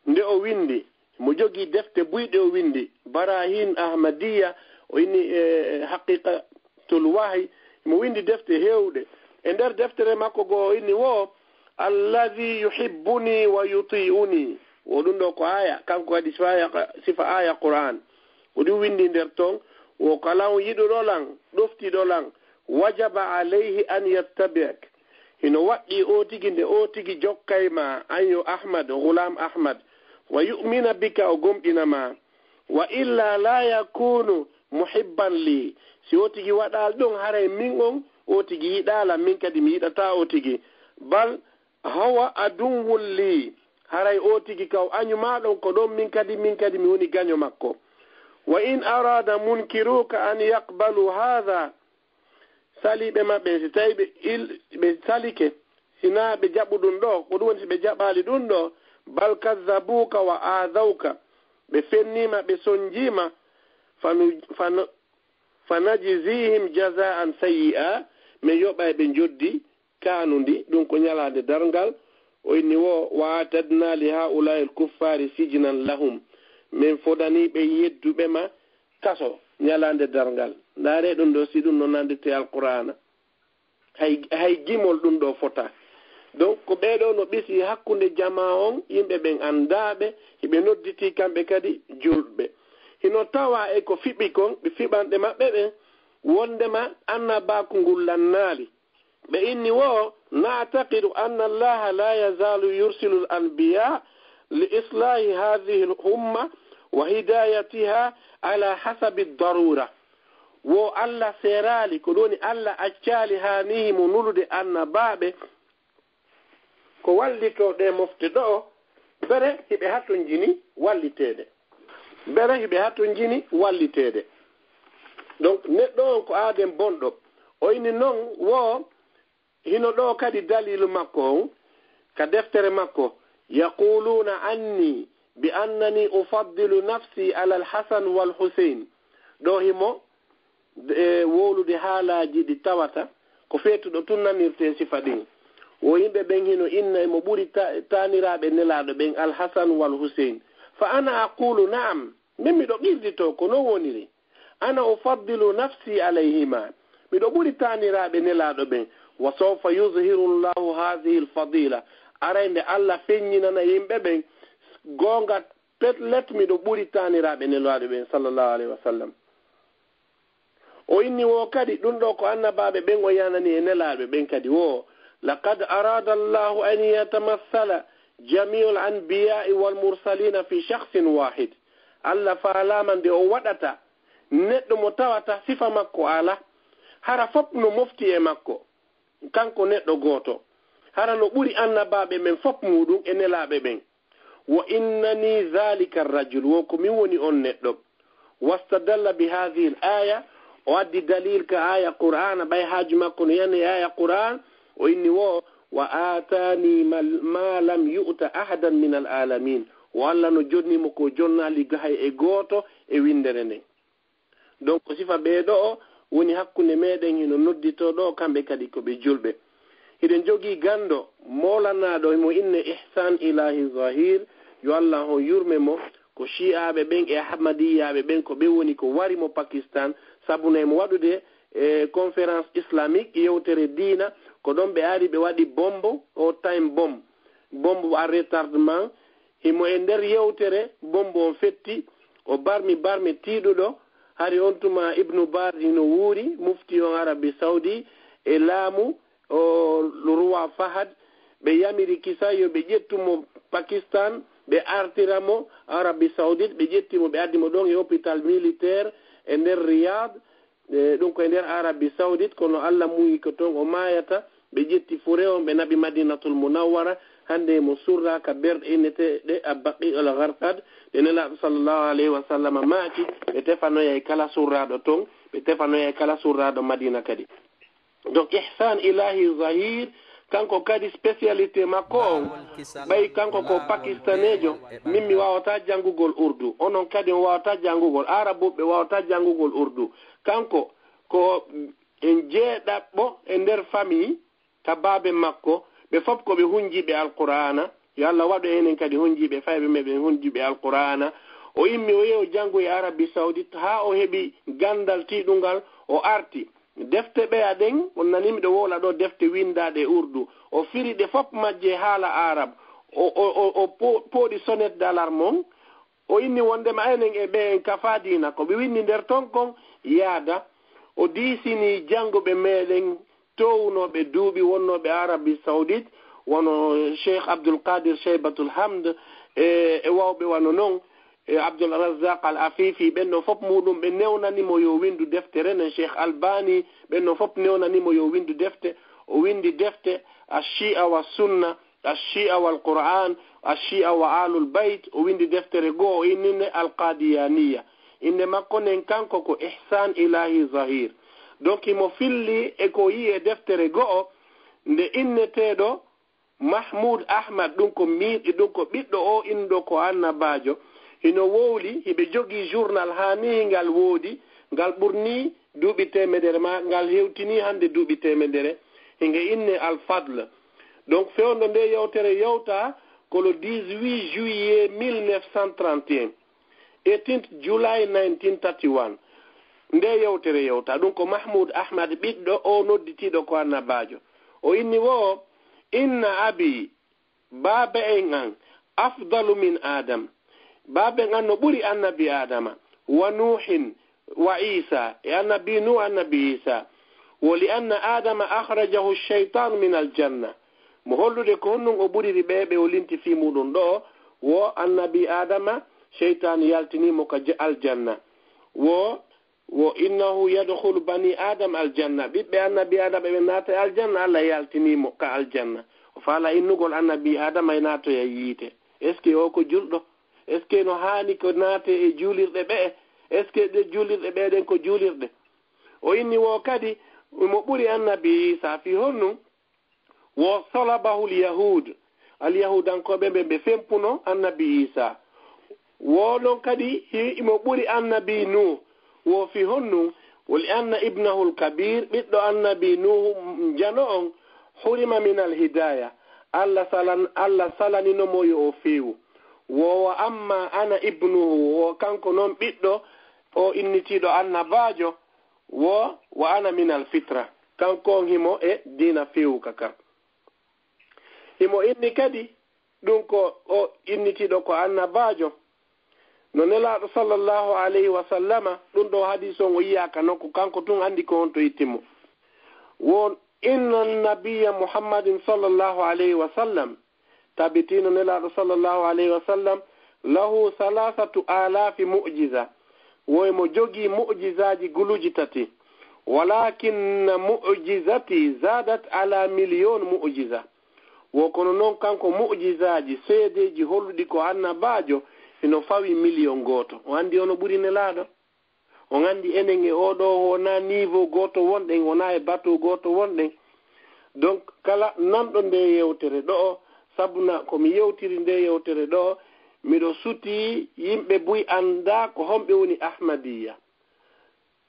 nde o windi, mo jogii defte buyɗe o windi, Barahin Ahmadiyya, o inni e Haqiqatul Wahy, mo windi defte heewɗe. E nder deftere makko goo o inni wo, "Alladhi yuhibbuni wa yuti'uni." Wo ɗum ɗo ko aya, kanko kadi sifa aya, sifa aya Qur'an. Ko ɗum windi nder ton, wo kala on yiɗuɗo lan, ɗoftiɗo lan, "Wajaba alayhi an yattabi'ak." Hino waɗɗii o tigi nde o tigi jokkay ma, an yo Ahmad, Ghulam Ahmad, "wa yu'mina bika", o gomɗina ma. "Wa illa la yakunu muhibban li." Si o tigi waɗaali ɗon, haray min on, o tigi yiɗaala, min kadi mi yiɗata o tigi. "Bal huwa aduwwun li." Haray o tigi kaw añu ma ɗon ko ɗon, min kadi, min kadi mi woni gaño makko. "Wa in arada munkiruka an yaqbalu hadha." Saliiɓe maɓɓe, si tawi ɓe il-, ɓe salike, si naa ɓe jaɓu ɗum ɗo, ko ɗum woni si ɓe jaɓaali ɗum ɗo, "bal kadhabuka wa aadhawka." Ɓe fenniima, ɓe sonjiima, fanu-, fanu-, "fanajzihim jazaan sayyi'a." Men yoɓay ɓe njoddi kaanundi, ɗum ko ñalaande darngal. O inni wo, "Wa atadna li haulai al kuffari sijnan lahum." Men fodani ɓe yedduɓe ma kaso ñalaande darngal. Ndaare ɗum ɗo, si ɗum no nandite Alqur'aana. Hay, hay gimol ɗum ɗo fota. Donc, ko ɓee ɗo no ɓisi hakkunde jamaa on, yimɓe ɓen anndaaɓe, hiɓe nodditii kamɓe kadi julɓe. Hino tawa e ko fiɓi kon, ɓe fiɓanɗe maɓɓe ɓen, wonndema annabaaku ngun lannaali. Ɓe inni wo, "Na'taqidu anna Allaha la yazalu yursilu al-anbiya li islahi hadhihi al-umma wa hidayatiha ala hasabi ad-darura." Wo Allah seeraali, ko ɗum woni Allah accaali haa nii himo nulude annabaaɓe ko wallitoo ɗee mofte ɗo'o, bere hiɓe hatonjini walliteede. Bere hiɓe hatonjini walliteede. Donc, neɗɗo on ko aaden bonɗo. O inni non wo, hino ɗo kadi daliilu makko on, ka deftere makko, "Yaquluna anni bi annani ufaddilu nafsi ala al-Hasan wal Husayn." Ɗo himo e wowlude haalaaji ɗi tawata ko feetuɗo tun nanirtee sifa ɗin. Wo yimɓe ɓen hino inna emo ɓuri ta-, taaniraaɓe Nelaaɗo ɓen, Al-Hasan wal Huseyn. Fa ana aqulu, na'am, min miɗo qirditoo ko non woniri. Ana ufaddilu nafsi alayhima. Miɗo ɓuri taaniraaɓe Nelaaɗo ɓen. Wa sawfa yuzhiru Allahu hadhihi al-fadila. Aray nde Allah feññinana yimɓe ɓen goonga pellet miɗo ɓuri taaniraaɓe Nelaaɗo ɓen, sallallahu alayhi wa sallam. O inni wo kadi, ɗum ɗo ko annabaaɓe ɓen o yanani e Nelaaɓe ɓen kadi wo, laqad arada Allahu an yatamassala jami'ul anbiya'i wal mursalina fi shakhsin wahid. Allah faalaama nde o waɗata neɗɗo mo tawata sifa makko alaa, hara fop no mofti e makko, kanko neɗɗo gooto, hara no ɓuri annabaaɓe ɓen fop muuɗum e Nelaaɓe ɓen. Wa innani dhalika ar-rajul, wo ko min woni on neɗɗo. Wastadalla bi hadhihi al-aya, o addi dalil ka aya Qur'ana, ɓay haaju makko no yani e aya Qur'an, o inni wo, wa atani ma, ma lam yu'ta ahadan min al-alamin. Wo Allah no jonni mo ko jonnaali hay e gooto e winndere nden. Donc, sifa ɓee ɗo'o woni hakkunde meɗen hino nodditoo ɗo, kamɓe kadi ko ɓe julɓe. Hiɗen jogii ganndo moolanaaɗo, himo inne Ihsan Ilahi Zahir, yo Allah on yurme mo, ko Shi'aaɓe ɓen e Ahmadiyyaaɓe ɓen, ko ɓe woni ko wari mo Pakistan, sabu no himo waɗude e conférence islamique, yewtere diina, ko ɗon ɓe ari ɓe waɗi bombo, o time bomb, bombe à retardement, himo e nder yewtere, bombo on fetti, o barmi barme tiiɗuɗo. Hari on tuma Ibnu Baz hino wuuri, mufti on Arabi Saudi, e laamu o Roi Fahad, ɓe yamiri kisa yo ɓe ƴettu mo Pakistan, ɓe artira mo Arabie Saoudite, ɓe ƴetti mo, ɓe addi mo ɗon e hôpital militaire e nder Riyad, e ɗum ko e nder Arabie Saoudite, kono Allah muuyi ko ton o maayata. Ɓe ƴetti fure on, ɓe naɓi Madinatul Munawwara, hannde mo surra ka berɗe inneteeɗe Al-Baqi al-Gharqad, ɗe Nelaaɗo sallallahu alayhi wa sallam maaki, ɓe tefanoyay kala surraaɗo ton, ɓe tefanoyay kala surraaɗo Madina kadi. Donc, Ihsan Ilahi Zahir, kanko kadi spécialité makko on, ɓay kanko ko pakistanejo, min mi wawata janngugol urdu, onon kadi on wawata janngugol arabu, ɓe wawata janngugol urdu. Kanko ko en jeeɗaɓɓo e nder famille ka baabe makko, ɓe fof ko ɓe hunjiiɓe Alqur'aana. Yo Allah waɗu enen kadi hunjiiɓe fayɓe meɗen hunjiiɓe Alqur'aana. O immi o yehi o janngoyi Arabie Saoudite haa o heɓi ganndal tiiɗungal, o arti. Defte ɓeya ɗen, on nanii miɗo wowla ɗoo defte winndaaɗe e urdu. O firi ɗe fof majje e haala Arab. O, o, o, o po-, pooɗi sonnet d'alarme on. O inni wonndema enen e ɓe en kafaa diina, ko ɓe winndi nder ton kon yaada. O diisinii jannguɓe meɗen toowunooɓe duuɓi wonnooɓe Arabie Saoudite, wano Cheikh Abdul Qadir Shaybatul Hamd, e, e wawɓe wano non, e Abdul Razzaq Al Afifi, ɓen ɗon fof muɗum ɓe newnani mo yo winndu deftere nden. Cheikh Albani, ɓen ɗon fof newnani mo yo winndu defte. O winndi defte Ash-Shi'a wa Sunna, Ash-Shi'a wal Qur'an, Ash-Shi'a wa Alul Bayt. O winndi deftere goo, o inni nde Al Qadiyaniya. Innde makko nden kanko ko Ihsan Ilahi Zahir. Donc, himo filli e ko yi'i e deftere go'o nde inneteeɗo Mahmoud Ahmad, ɗum ko mi-, ɗum ko ɓiɗɗo o innuɗo ko annabaajo. Hino wowli, hiɓe jogii journal haa nii ngal woodi, ngal ɓurnii duuɓi teemedere, ma ngal hewtinii hannde duuɓi teemedere. Hinge innee Al Fadl. Donc, fewndo nde yewtere yewta ko le dix-huit juillet mille neuf cent trente et un, eighteenth July nineteen thirty-one. Nde yewtere yewta, ɗum ko Mahmoud Ahmad, ɓiɗɗo o nodditiiɗo ko annabaajo. O inni wo, "Inna abi, baaba en an, afdalu min Adam. Baaba en an no ɓuri annabi Adama, wa Nuuhin, wa Isa, e annabi Nuh, annabi Isa. Wo li anna Adama akhrajahu shaytan min aljanna." Mo hollude ko honɗum o ɓuriri ɓe, ɓe o linti fii muɗum ɗo, wo annabi Adama, sheytaan yaltinii mo ka ja-, aljanna. Wo, wo innahu yadkhulu bani Adam aljanna. Ɓiɓɓe annabi Adama ɓe naata e aljanna, Allah yaltinii mo ka aljanna. O faala innugol annabi Adama e naatoya yiite. Est-ce que o ko julɗo? Est-ce que no haani ko naate e juulirɗe ɓe'e? Est-ce que ɗe juulirɗe ɓe'e ɗen ko juulirɗe? O inni wo kadi, mo ɓuri annabi Isa fii honɗum? Wo salabahu al-Yahud. Alyahudankooɓe ɓe, ɓe fempuno annabi Isa. Wo non kadi, hi-, himo ɓuri annabi Nuh. Wo fii honɗum? Wo li anna ibnahu al-kabir, ɓiɗɗo annabi Nuh jano on, hurima min al-hidaya. Allah salan-, Allah salanino mo yo o feewu. Wo wa amma ana ibnuhu, wo kanko non ɓiɗɗo, o innitiiɗo annabaajo, wo wa ana min al-fitra. Kanko on himo e diina feewuka kan. Himo inni kadi, ɗum ko o innitiiɗo ko annabaajo. No Nelaaɗo sallallahu alayhi wa sallama, ɗum ɗo hadiis on o yiyaaka nokku, kanko tun anndi ko honto itti mo. Wo inna nabiyya Muhammadin sallallahu alayhi wa sallam, tabitino Nelaaɗo sallallahu alayhi wa sallam, lahu thalathatu alafi mu'jiza. Wo himo jogii mu'jizaaji guluuji tati. Walakinna mu'jizati zadat ala miliyon mu'jiza. Wo kono non kanko mu'jizaaji, seedeeji holluɗi ko annabaajo, hino fawi miliyon gooto. O anndi ono ɓuri Nelaaɗo. On anndi enen e oo ɗoo wonaa niveau gooto wonɗen, wonaa e bateau gooto wonɗen. Donc, kala nanɗo nde yewtere ɗoo, sabu na ko mi yewtiri nde yewtere ɗoo, miɗo sutii yimɓe buy anndaa ko homɓe woni Ahmadiyya.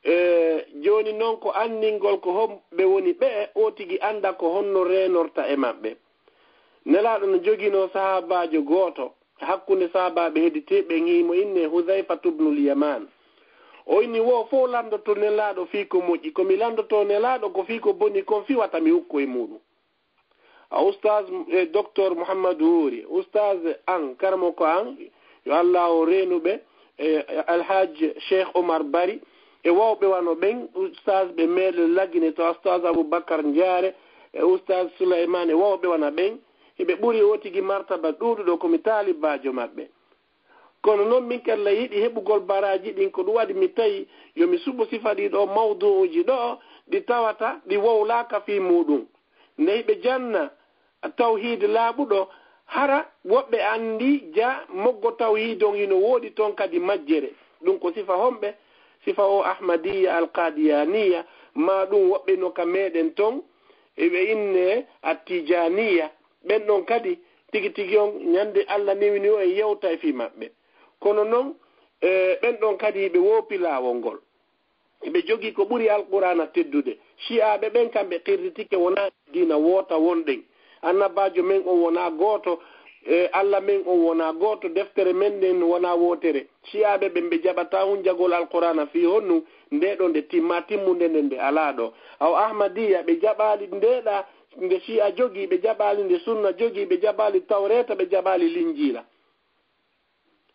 E jooni non ko anndingol ko homɓe woni ɓe, o tigi annda ko honno reenorta e maɓɓe. Nelaaɗo no joginoo sahaabaajo gooto hakkunde sahaabaaɓe hedditiiɓe ɓen, himo innee Hudhayfatu bnul Yaman. O inni wo fow lanndoto Nelaaɗo fii ko moƴƴi. Ko mi lanndoto Nelaaɗo ko fii ko boni kon fii wata mi ukko e muɗum. A Ustaz, eh, Docteur Mouhamadou Wuri, Ustaz an, karamoko an, yo Allah o reenuɓe, eh, Alhaj Cheikh Omar Bari, e wawɓe wano ɓen, Ustaz ɓe meɗen Lagine to Ustaz Aboubacar Ndiare, e Ustaz Souleymane, e wawɓe wano ɓen, hiɓe ɓuri o tigi martaba ɗuuɗuɗo, ko mi taalibaajo maɓɓe. Kono non min kadi la yiɗi heɓugol baraaji ɗin, ko ɗum waɗi mi tawi yo mi suɓo sifa ɗii ɗoo mawduuji ɗoo ɗi tawata ɗi wowlaaka fii muɗum. Nde hiɓe janna tawhiid laaɓuɗo, hara woɓɓe anndi ja moggo tawhiid on hino woodi ton kadi majjere. Ɗum ko sifa homɓe? Sifa o Ahmadiyya Alqadiyaniya, Maa ɗum woɓɓe no ka meɗen ton, eɓe inne Attijaniya. Ɓen ɗon kadi, tigi tigi on, ñande Allah newini o en yewta e fii maɓɓe. Kono non, e, ɓen ɗon kadi, ɓe woopi laawol ngol. Ɓe jogii ko ɓuri Alqur'aana teddude. Shi'aaɓe ɓen, kamɓe qirritike wonaa diina woota wonɗen. Annabaajo men on wonaa gooto, e, Allah men on wonaa gooto, deftere men nden wonaa wootere. Shi'aaɓe ɓen, ɓe jaɓataa hunjagol Alqur'aana fii honnu, nde ɗo nde timmaa, timmunde nden nde alaa ɗo. Aw Ahmadiyya, ɓe jaɓaali nde ɗa, nde Shi'a jogii, ɓe jaɓaali nde Sunna jogii, ɓe jaɓaali Tawreeta, ɓe jaɓaali Linjiila.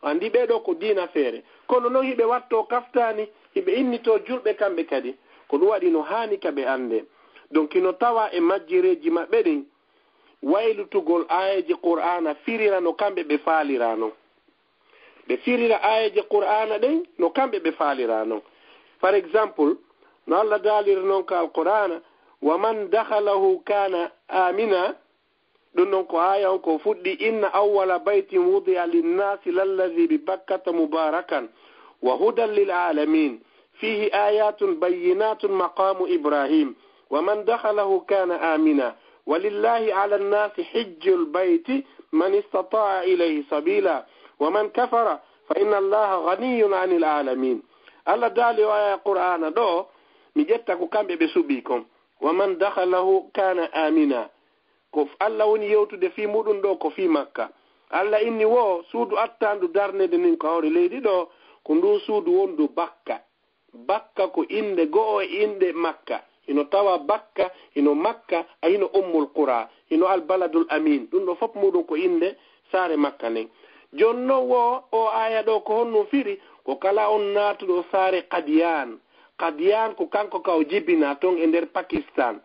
Anndi ɓee ɗoo ko diina feere. Kono non hiɓe wattoo kaftaani, hiɓe innitoo julɓe kamɓe kadi. Ko ɗum waɗi no haani ka ɓe anndee. Donc hino tawaa e majjereeji maɓɓe ɗin, waylutugol aayeeje Qur'aana firira no kamɓe ɓe faalira non. Ɓe firira aayeeje Qur'aana ɗen no kamɓe ɓe faalira non. Par exemple, no Allah daaliri non ka Alqur'aana, "Wa man dakhalahu kana amina." Ɗum ɗon ko aaya on ko fuɗɗi, "Inna awwala baytin wudi'a linnaasi lalladhi bi Bakkata mubarakan wa hudan lil alamin. Fihi ayatun bayyinatun maqamu Ibrahim. Wa man dakhalahu kana amina. Walillahi ala nnaasi hijjul bayti man istata'a ilayhi sabila. Wa man kafara fa inna Allaha ghaniyyun anil alamin." Allah daali o aya Qur'aana ɗo, mi ƴetta ko kamɓe ɓe suɓii kon. "Wa man dakhalahu kana amina." Ko Allah woni yewtude fii muɗum ɗo ko fii Makka. Allah inni wo suudu attandu darnede nin ko hawri leydi ɗo, ko ndu suudu wondu Bakka. Bakka ko innde go'o e inɗe Makka. Hino tawa Bakka, hino Makka, a hino Ummul Qura, hino Al Baladul Amin. Ɗum ɗo fof muɗum ko innde saare Makka nden. Jooni non wo o aya ɗo ko honno firi? Ko kala on naatuɗo saare Qadiyan. Qadiyan ko kanko ka o jibina ton e nder Pakistan.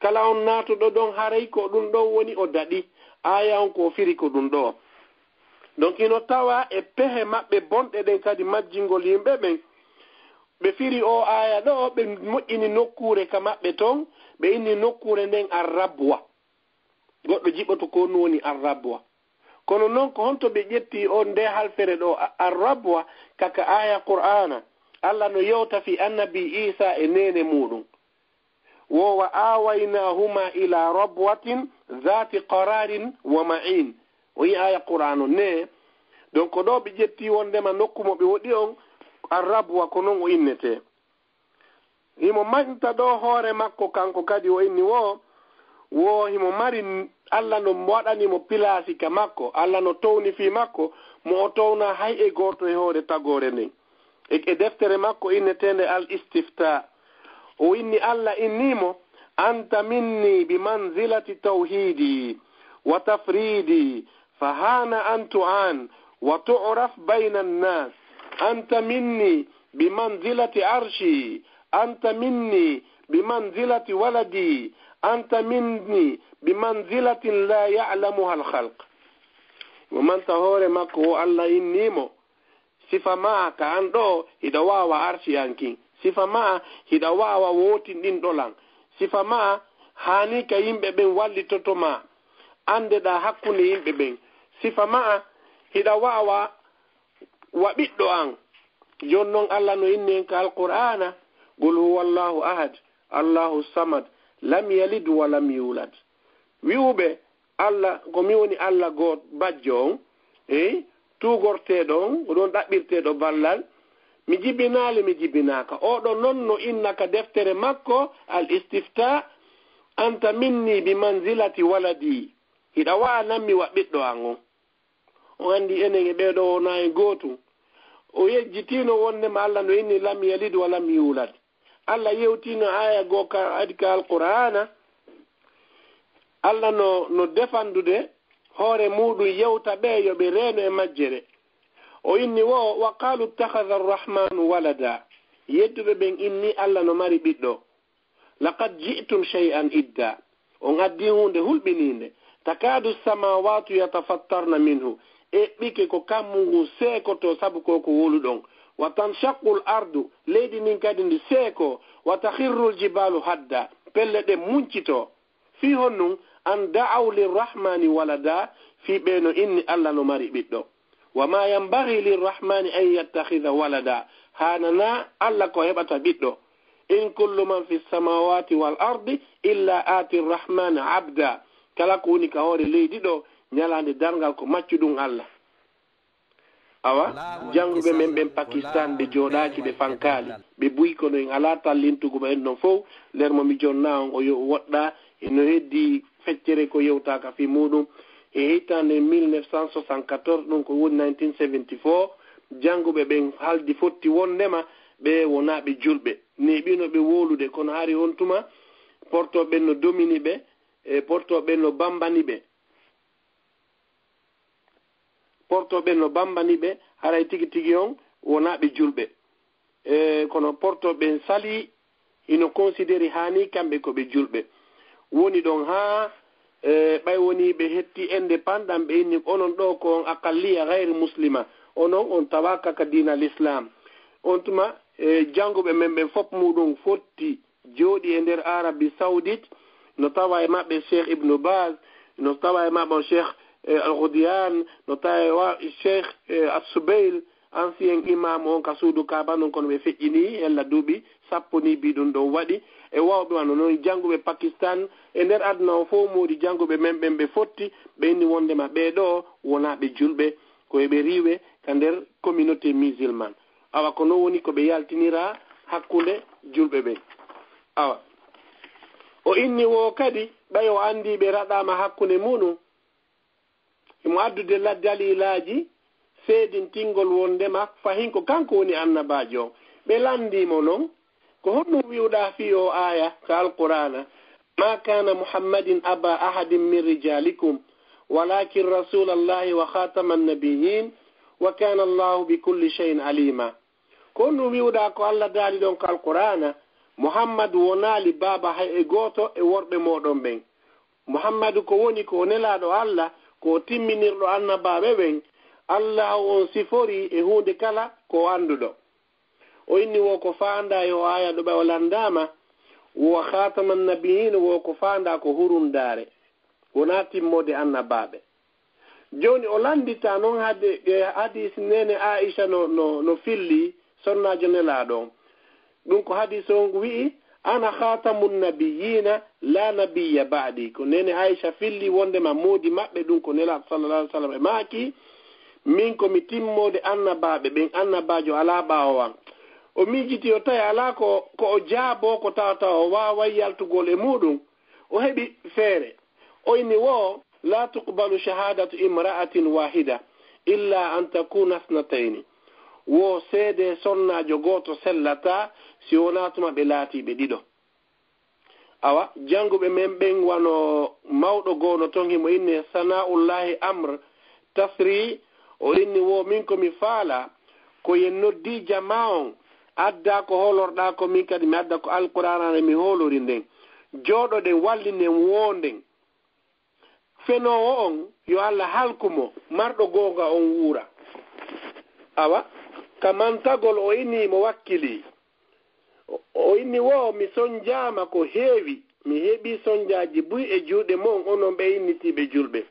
Kala on naatuɗo ɗon, haray ko ɗum ɗon woni o daɗi. Aaya on ko o firi ko ɗum ɗo. Donc, hino tawa e pehe maɓɓe bonɗe ɗen kadi majjingol yimɓe ɓen. Ɓe firi o aaya ɗo, ɓe moƴƴini nokkuure ka maɓɓe ton, ɓe inni nokkuure nden Arrabwa. Goɗɗo jiɓoto ko honɗum woni Arrabwa. Kono non ko honto ɓe ƴetti on nde halfere ɗo, a-, Arrabwa, kaka aaya Qur'aana? Allah no yewta fii annabi Iisa e neene muɗum. Wo wa awaynahuma ila rabwatin zati qararin wa ma'in. O yi aya Qur'an o ne. Donc ɗo ɓe ƴetti wondema nokku mo ɓe woɗi on, Arrabwa ko non o innete. Himo mañta ɗo hoore makko kanko kadi o inni wo, wo himo mari n-, Allah no waɗani mo pilaasi ka makko, Allah no towni fii makko, mo o towna hay e gooto e hoore tagoore nden. E, e deftere makko inneteende Al Istifta, o inni Allah innii mo, "Anta minni bi manzilati tawhidi wa tafridi, fa hana an tu'an wa tu'raf bayna an-nas. Anta minni bi manzilati arshi, anta minni bi manzilati waladi, anta minni bi manzilatin la ya'lamuha al-khalq." Mo mañta hoore makko o Allah innii mo, "Sifa ma'a ka an ɗo, hiɗa waawa arshi an kin. Sifa ma'a, hiɗa waawa wootinɗinɗo lan. Sifa ma'a, haani ka yimɓe ɓen wallitoto ma. Anndeɗaa hakkunde yimɓe ɓen. Sifa ma'a, hiɗa waawa wa ɓiɗɗo an." Jooni non Allah no inni en ka Alqur'aana, "Qul huwallahu ahad, Allahu samad, lam yalid wa lam yulad." Wi'uɓe, "Allah, ko mi woni Allah goot bajjo on, e tuugorteeɗo on, ko ɗon ɗaɓɓirteeɗo ballal. Mi jibinaali, mi jibinaaka." Oɗo non no inna ka deftere makko, Al Istifta, "Anta minni bi manzilati waladi." Hiɗa wa'a nan mi wa ɓiɗɗo an on. O anndi enen e ɓee ɗo wonaa en gootum. O yejjitiino wondema Allah no inni, "Lam yalid wa lam yulad." Allah yewtiino aaya goo ka, adi ka Alqur'aana. Allah no, no defandude hoore muuɗum yewta ɓe yo ɓe reeno e majjere. O inni wo, "Wa qalu ittakhadha arrahmanu walada." Yedduɓe ɓen inni Allah no mari ɓiɗɗo. "Laqad ji'tum shay'an idda." On addi huunde hulɓiniinde. "Takadu samawatu yatafattarna minhu." Eɓɓike ko kammu ngun seekoto sabu ko ko woluɗon. "Wa tanshaqqul ardu." Leydi ndin kadi ndi seeko. "Wa takhirrul jibalu hadda." Pelle ɗen muncito. Fii honɗum? "An da'aw lirrahmani walada." Fii ɓe no inni Allah no mari ɓiɗɗo. "Wa ma yanbaghi lirrahmani an yattakhidha walada." Haananaa Allah ko heɓata ɓiɗɗo. In kullu man fi samawati wal ardi illa ati rahmani abda. Kala ko woni ka hoore leydi ɗo, ñalaande darngal ko maccuɗum Allah. Awa, jannguɓe men ɓen Pakistan, ɓe jooɗaaki, ɓe fankaali, ɓe buy, kono en alaa tallintugo ɓe en ɗon fow. Nder mo mi jonnaa on, o yo woɗɗa, eno heddii feccere ko yewtaaka fii muuɗum. E hitaande mille neuf cent soixante-quatorze, ɗum ko woni nineteen seventy-four, jannguɓe ɓen haldi fotti wonndema ɓe wonaa ɓe julɓe. Neeɓino ɓe wowlude, kono hari on tuma, portooɓe ɓen no domini ɓe, e portooɓe ɓen no bambani ɓe. Portooɓe ɓen no bambani ɓe, haray tigi tigi on wonaa ɓe julɓe. E, kono portooɓe ɓen salii, hino considérer haani kamɓe ko ɓe julɓe. Woni ɗon haa, e, ɓay woni ɓe hetti indépendant, ɓe inni onon ɗo ko on aqalliya gayr muslima. Onon on tawaaka ka diina l'islam. On tuma, e, jannguɓe men ɓen fof muuɗum fotti jooɗi e nder Arabie Saoudite, no tawa e maɓɓe Cheikh Ibn Baz, no tawa e maɓɓe on Cheikh, eh, Al-Ghudyan, no tawa e wa-, Cheikh, eh, As-Subayl, ancien imam on ka suudu Kaaba, non kono ɓe feƴƴini, hella duuɓi sappo ni bi ɗum ɗon waɗi. E wawɓe wano non jannguɓe Pakistan, e nder aduna on fof moodi jannguɓe men ɓen ɓe fotti, ɓe inni wondema ɓee ɗo wonaa ɓe julɓe, ko eɓe riiwe ka nder communauté musulmane. Awa, ko non woni ko ɓe yaltinira hakkunde julɓe ɓen. Awa, o inni wo kadi, ɓay o anndi ɓe raɗaama hakkunde muɗum, himo addude la-, dalilaaji seedintingol wondema fahin ko kanko woni annabaajo on. Ɓe lanndii mo non, ko honɗum wi'uɗaa fii oo aaya ka Alqur'aana? Ma kana Muhammadin aba ahadin min rijalikum, walakin rasulallahi wa khataman nabiyyin, wa kana Allahu bi kulli shay'in alima. Ko honɗum wi'uɗaa ko Allah daali ɗon ka Alqur'aana? Muhammadu wonaali baaba hay e gooto e worɓe mooɗon ɓen. Muhammadu ko woni ko o nelaaɗo Allah, ko o timminirɗo annabaaɓe ɓen. Allah on siforii e huunde kala ko o annduɗo. O inni wo ko faandaa e oo aaya ɗo ɓay o lanndaama, wo khataman nabiyyin, wo ko faandaa ko hurundaare, wonaa timmoode annabaaɓe. Jooni o lanndita non hade, e hadiis neene Aisha no, no, no filli sonnaajo nelaaɗo on. Ɗum ko hadiis on wi'i, "Ana khatamun nabiyyina la nabiyya ba'di." Ko neene Aisha filli wondema moodi maɓɓe ɗum ko nelaaɗo sallallahu alaihi wasallam e maaki, "Min ko mi timmoode annabaaɓe ɓen, annabaajo alaa ɓaawo an." O miijiti o tawi alaa ko, ko o jaaboo ko tawata o waaway yaltugol e muuɗum. O heɓi feere. O inni wo, "La tuqbalu shahadatu imra'atin wahida illa an takuna isnatayni." Wo seede sonnaajo gooto sellataa si wonaa tuma ɓe laatii ɓe ɗiɗo. Awa, jannguɓe men ɓen wano mawɗo goo no ton himo inni Sana'ullahi Amr Tasri, o inni wo, "Min ko mi faala, ko yen noddii jamaa on, addaa ko hoolorɗaa ko, min kadi mi adda ko Alqur'aana mi hoolori nden. Jooɗoɗen, wallinen, woonden. Fenoowo on, yo Allah halku mo, marɗo goonga on wuura." Awa, ka mantagol o inni mo wakkilii. O, o inni wo, "Mi sonjaama ko heewi, mi heɓii sonjaaji buy e juuɗe mon, onon ɓe innitiiɓe julɓe.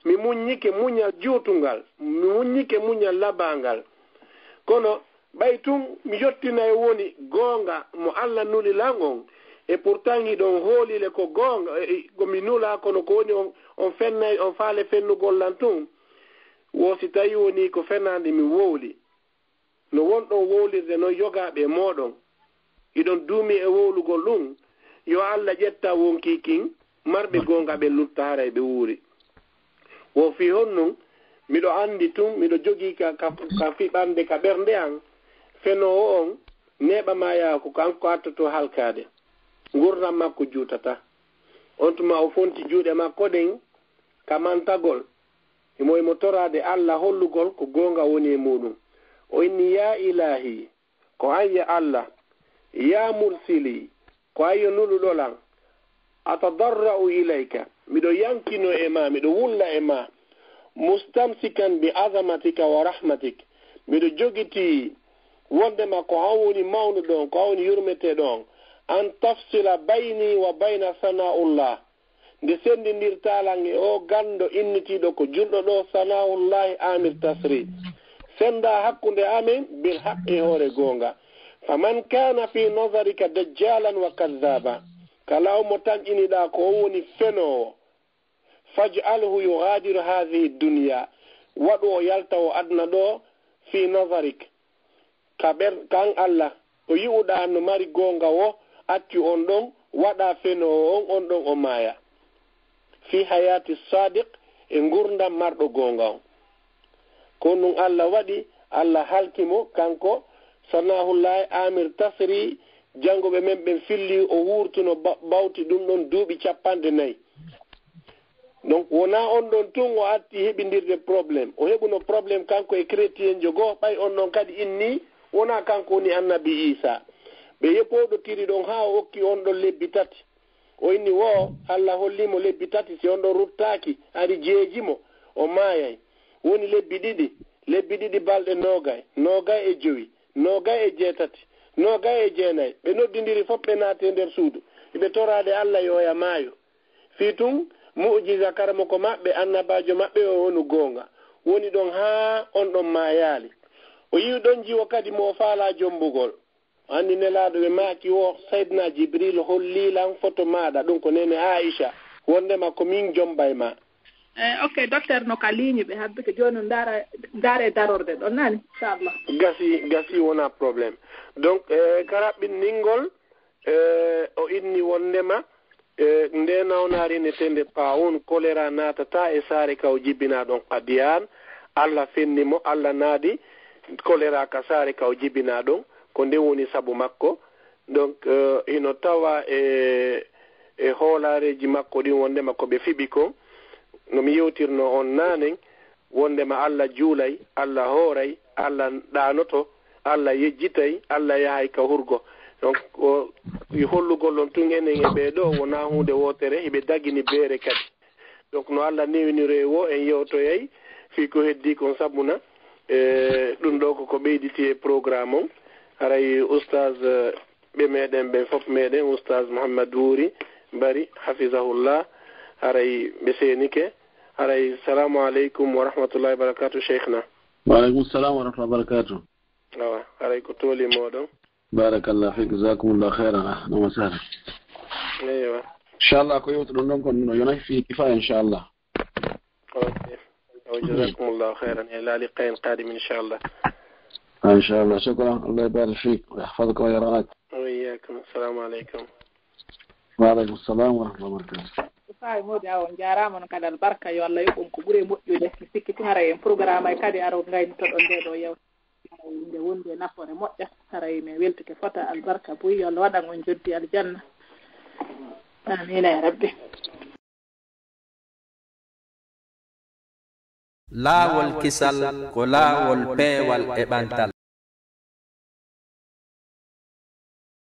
Mi muññike muñal juutungal, mi muññike muñal labaangal. Kono ɓay tun mi yottinay woni goonga mo Allah nuli lan on, e pourtant hiɗon hoolile ko goonga, e, e, ko mi nulaa, kono ko woni on, on fennay, on faale fennugol lan tun. Wo si tawi woni ko fenaande mi wowli, no wonɗon wowlirde non yogaaɓe e mooɗon, hiɗon duumi e wowlugol ɗum, yo Allah ƴetta wonkii kin, marɓe goonga ɓen lutta haray ɓe wuuri. Wo fii honɗum? Miɗo anndi tun, miɗo jogii ka, ka, ka fiɓande ka ɓernde an, fenoowo on, neeɓa maayaa ko kanko attotoo halkaade. Ngurndan makko juutataa." On tuma o fonti juuɗe makko ɗen ka mantagol, himo, himo toraade Allah hollugol ko goonga woni e muuɗum. O inni, "Yaa Ilaahi, ko an ya Allah, yaa Mursili, ko an yo nuluɗo lan, atadarra'u ilayka, miɗo yankino e ma, miɗo wulla e ma, mustamsikan bi azamatika wa rahmatik, miɗo jogitii wondema ko an woni mawnuɗo on, ko an woni yurmeteeɗo on, an tafsila bayni wa bayna sana'ullah, nde senndidirtaa lan e oo ganndo innitiiɗo ko julɗo ɗo, Sana'ullahi Amir Tasri. Senndaa hakkunde amen bil haqqi e hoore goonga. فمن كان في نظرك دجالا وكذابا, kala mo tamƴiniɗaa ko o woni fenoowo, فاجعله يغادر هذه الدنيا, waɗu o yalta o aduna ɗo, في نظرك, ka ɓer-, kan Allah, o yi'uɗaa no mari goonga o, accu on ɗon, waɗa fenoowo on, on ɗon o maaya. في حياة الصادق, e ngurndan marɗo goonga on. Ko ɗun Allah waɗi, Allah halki mo, kanko, Sanahullahi Amir Tasri, jannguɓe men ɓen filli, o wurtuno ba-, bawti ɗun ɗon duuɓi cappanɗe nayi. Donc, wonaa on ɗon tun o arti heɓindirde problème. O heɓuno problème kanko e chrétienjo goo, ɓay on ɗon kadi inni, wonaa kanko woni annabi Iisaa. Ɓe yeppowɗotiri ɗon haa o okki on ɗon lebbi tati. O inni wo, Allah holli mo lebbi tati, si on ɗon ruttaaki, ari jeeji mo, o maayay. Woni lebbi ɗiɗi, lebbi ɗiɗi balɗe noogay, noogay e jowi, noogay e jeetati, noogay e jeenay. Ɓe noddindiri fof, ɓe naati e nder suudu. Hiɓe toraade Allah yo oya maayo. Fii tun, mu'jiza karamoko maɓɓe, annabaajo maɓɓe o wonu goonga. Woni ɗon haa on ɗon maayaali. O yi'i ɗon jiwo kadi mo o faalaa jombugol. O anndi Nelaaɗo ɓe maaki wo, Sayyidina Jibril holli lan foto maaɗa, ɗun ko neene Aisha, wonndema ko min jombay ma. Eh, ok, docteur, no ka ligne ɓe habbike jooni, ndaara, ndaare darorde ɗon, nani? Inchallah. Gasi, gasi, wonaa problème. Donc, eh, ka raɓɓinɗingol, eh, o inni wonndema, eh, nde nawnaari ne tende paawun, kolera naatata e saare ka o jibinaa ɗon Qadiyan. Allah fenni mo, Allah naadi kolera ka saare ka o jibinaa ɗon, ko nde woni sabu makko. Donc, eh, hino tawa e, e hoolaareeji makko ɗin wonndema ko ɓe fiɓi kon, no mi yewtirnoo on naanen, wonndema Allah juulay, Allah hooray, Allah ɗaanoto, Allah yejjitay, Allah yahay ka hurgo. Donc, o, i hollugol on tun enen e ɓee ɗoo wonaa huunde wootere, hiɓe dagini beere kadi. Donc, no Allah newiniri e woo, en yewtoyay fii ko heddii kon sabuna, e, ɗun ɗoo ko ko ɓeyditi e programme on. Haray Oustaz, eh, ɓe meɗen ɓen fof meɗen, Oustaz Mouhammad Wuri Bari, hafizahullah, haray ɓe seenike. Haray, salamu aleykum wa rahmatullahi wa barakatuh, Cheikhna. Wa aleykum salam wa rahmatullahi wa barakatuh. Awa, haray ko tooli mooɗon. Barakallah fik, jazakumullah khairan, ahlan wa sahlan. Eywa. Inchallah, ko yewtuɗon ɗon kon no yonay fii kifaya, inchallah. Ok. Wa jazakumullahu khairan. Ila liqa'in qadim, inchallah. Inchallah. Shukran. Allah yubarik fik. Wa yahfazuk wa yar'ak. Wa iyyakum. Assalamu alaikum. Wa alaikum assalam wa rahmatullahi wa barakatuh. Ko fawi modi aw, on jarama on kadi albarka, yo Allah yoɓ on ko ɓuri moƴƴude. Mi sikki tun haray en programme ay kadi aro ngaynotoɗon nde ɗo yewtere. Nde wondi e nafoore moƴƴa, haray min weltike fota albarka buy, yo Allah waɗan on joddi aljanna. Amina ya rabbi. Laawol kisal ko laawol peewal e ɓantal.